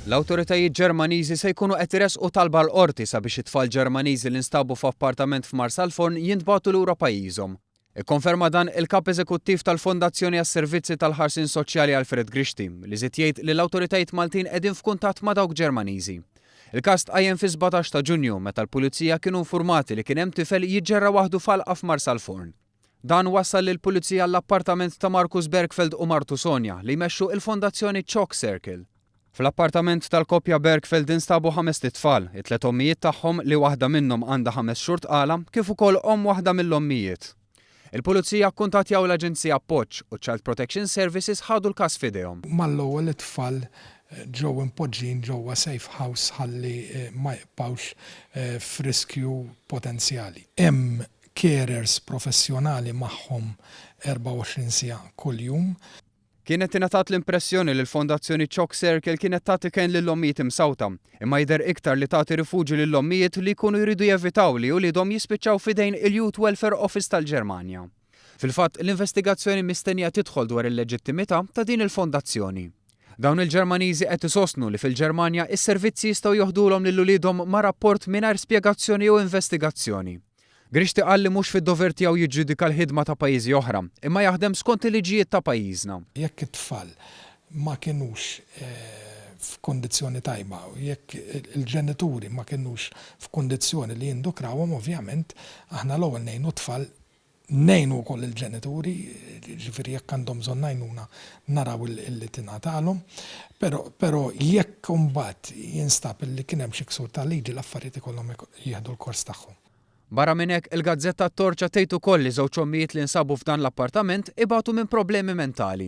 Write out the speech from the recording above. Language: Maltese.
L-awtoritajiet Ġermaniżi se jkunu qed iressqu talba l-qorti sabiex it-tfal Ġermaniżi li nstabu f'appartament f'Marsalforn jintbagħtu lura pajjiżhom. Ikkonferma dan il-Kap Eżekuttiv tal-Fondazzjoni għas-Servizzi tal-Ħarsien Soċjali Alfred Grixti, li żied jgħid li l-awtoritajiet Maltin qegħdin f'kuntatt ma' dawk Ġermaniżi. Il-każ tqajjem fis-17 ta' Ġunju meta l-Pulizija kienu infurmati li kien hemm tifel jiġġerra waħdu f'għalqa f'Marsalforn. Dan wassal lill-Pulizija għall-appartament ta' Markus Bergfeld u martu Sonja li jmexxu il-Fondazzjoni Chalk Circle. Fl-appartament tal-koppja Bergfeld instabu ħamest itfal, it-tliet ommijiet tagħhom li waħda minnhom għandha ħames xhur tqala, kif ukoll omm waħda mill-ommijiet. Il-Pulizija kkuntattjaw l-Aġenzija Appoġġ u Child Protection Services ħadu l-każ f'idejhom. Mal-ewwel it-tfal ġew impoġġijin ġewwa safe house ħalli ma jibqgħux f'riskju potenzjali. Hemm carers professjonali magħhom 24 siegħa kuljum. Kienet ingħatat l-impressjoni li l-Fondazzjoni Chalk Circle kienet tagħti kenn lill-ommijiet imsawta, imma jidher iktar li tagħti rifuġju lill-ommijiet li jkunu jridu jevitaw li uliedhom jispiċċaw f'idejn il-Youth Welfare Office tal-Ġermanja. Fil-fatt, l-investigazzjoni mistennija tidħol dwar il-leġittimità ta' din il-fondazzjoni. Dawn il-Ġermaniżi qed isostnu li fil-Ġermanja is-servizzi jistgħu joħdulhom lil uliedhom ma' rapport mingħajr spjegazzjoni jew investigazzjoni. Grixti qal li mhux fid-dover tiegħu jiġġudika l-ħidma ta' pajjiżi oħra, imma jaħdem skont il-liġijiet ta' pajjiżna. Jekk it-tfal ma kinux f'kundizzjoni tajba u jekk il-ġenituri ma kinux f'kundizzjoni li jindukrawhom, ovvjament aħna l-ewwel ngħinu t-tfal. Ngħinu wkoll il-ġenituri, jiġifieri jekk għandhom bżonn għajnuna naraw illi tingħatalhom. Però però jekk imbagħad jinstab illi kien hemm xi ksur ta' liġi l-affarijiet ikollhom jieħdu l-kors tagħhom. Barra minn hekk, il-gazzetta T-Torċa tgħid ukoll li żewġ ommijiet li nsabu f'dan l-appartament ibatu minn problemi mentali.